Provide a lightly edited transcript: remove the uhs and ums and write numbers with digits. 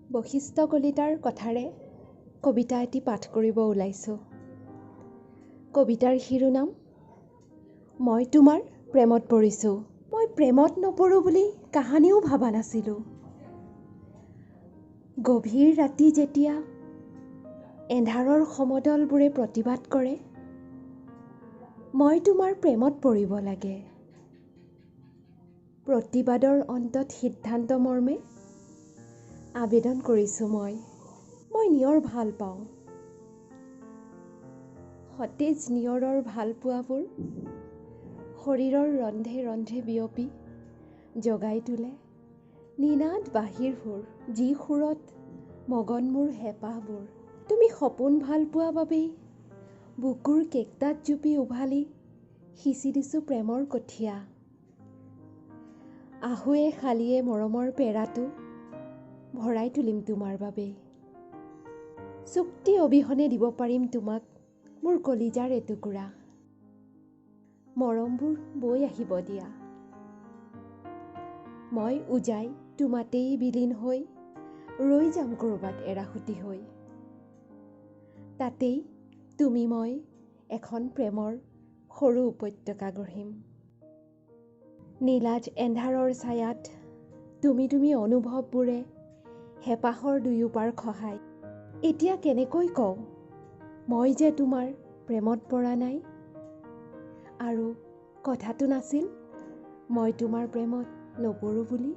বশিষ্ঠ কলিতাৰ কথাৰে কবিতা এটি পাঠ কৰিব ওলাইছোঁ। কবিতাৰ শিৰোনাম মই তোমাৰ প্ৰেমত পৰিছোঁ। মই প্ৰেমত নপৰোঁ বুলি কাহানিও ভবা নাছিলোঁ। গভীৰ ৰাতি যেতিয়া এন্ধাৰৰ সমদলবোৰে প্ৰতিবাদ কৰে, মই তোমাৰ প্ৰেমত পৰিব লাগে। প্ৰতিবাদৰ অন্তত সিদ্ধান্ত মৰ্মে আবেদন কৰিছোঁ মই। মই নিয়ৰ ভাল পাওঁ। সতেজ নিয়ৰৰ ভালপোৱাবোৰ শৰীৰৰ ৰন্ধ্ৰে ৰন্ধ্ৰে বিয়পি জগাই তোলে নিনাদ বাঁহীৰ সুৰ, যি সুৰত মগন মোৰ হেঁপাহবোৰ। তুমি সপোন ভালপোৱা বাবেই বুকুৰ কেকটাত জুপি উভালি সিঁচি দিছোঁ প্ৰেমৰ কঠীয়া। আহুৱে শালিয়ে মৰমৰ পেৰাটো ভৰাই তুলিম তোমাৰ বাবেই। চুক্তি অবিহনে দিব পাৰিম তোমাক মোৰ কলিজাৰ এটুকুৰা। মৰমবোৰ বৈ আহিব দিয়া। মই উজাই তোমাতেই বিলীন হৈ ৰৈ যাম ক'ৰবাত এৰাসুঁতি হৈ। তাতেই তুমি মই এখন প্ৰেমৰ সৰু উপত্যকা গঢ়িম। নীলাজ এন্ধাৰৰ ছায়াত তুমি তুমি অনুভৱবোৰে হেঁপাহৰ দুয়োপাৰ খহাই। এতিয়া কেনেকৈ কওঁ মই যে তোমাৰ প্ৰেমত পৰা নাই, আৰু কথাটো নাছিল মই তোমাৰ প্ৰেমত নপৰোঁ বুলি।